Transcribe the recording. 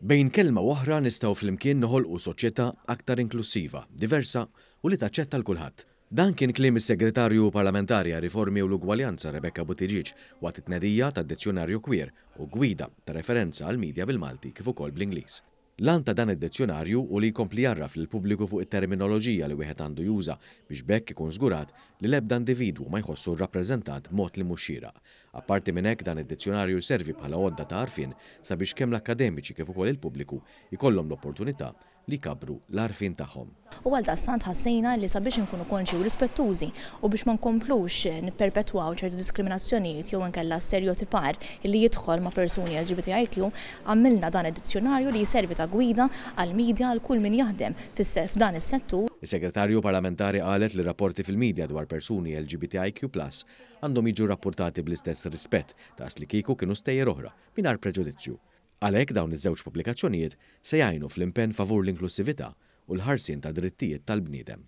Bejn kelma u oħra nistgħu flimkien noħolqu soċjetà aktar inklussiva, diversa u li taċċetta 'l kulħadd. Dan kien kliem is-Segretarju Parlamentari għar-Riformi u l-Ugwaljanza Rebecca Buttigieg waqt it-tnedija tad-Dizzjonarju Queer u gwida ta' referenza għall-media bil-Malti kif ukoll bl-Ingliż. L-għan ta' dan id-dizzjonarju hu li jkompli jgħarraf lill-pubbliku fuq it-terminoloġija li wieħed għandu juża biex b'hekk ikun żgurat li l-ebda individwu ma jħossu rrappreżentat b'mod li mhux xieraq. Apparti minn hekk dan id-dizzjonarju jservi bħala għodda ta' għarfien sabiex kemm l-akkademiċi kif ukoll il-pubbliku jkollhom l-opportunità li jkabbru l-għarfien tagħhom. U għaldaqstant ħassejna li sabiex inkunu konxji u rispettużi u biex ma nkomplux nipperpetwaw ċertu diskriminazzjonijiet jew inkella sterjotipar li jidħol ma' persuni LGBTIQ, għamilna dan id-dizzjonarju li jservi ta' gwida għall-media, għal kull min jaħdem f'dan is-settur. Is-Segretarju Parlamentari qalet li rapporti fil-media dwar persuni LGBTIQ plus għandhom jiġu rappurtati bl-istess rispett daqs li kieku kienu stejjer oħra, mingħajr preġudizzju. Għalhekk dawn iż-żewġ pubblikazzjonijiet se jgħinu fl-impenn favur l-inklussività u l-ħarsien tad-drittijiet tal-bniedem.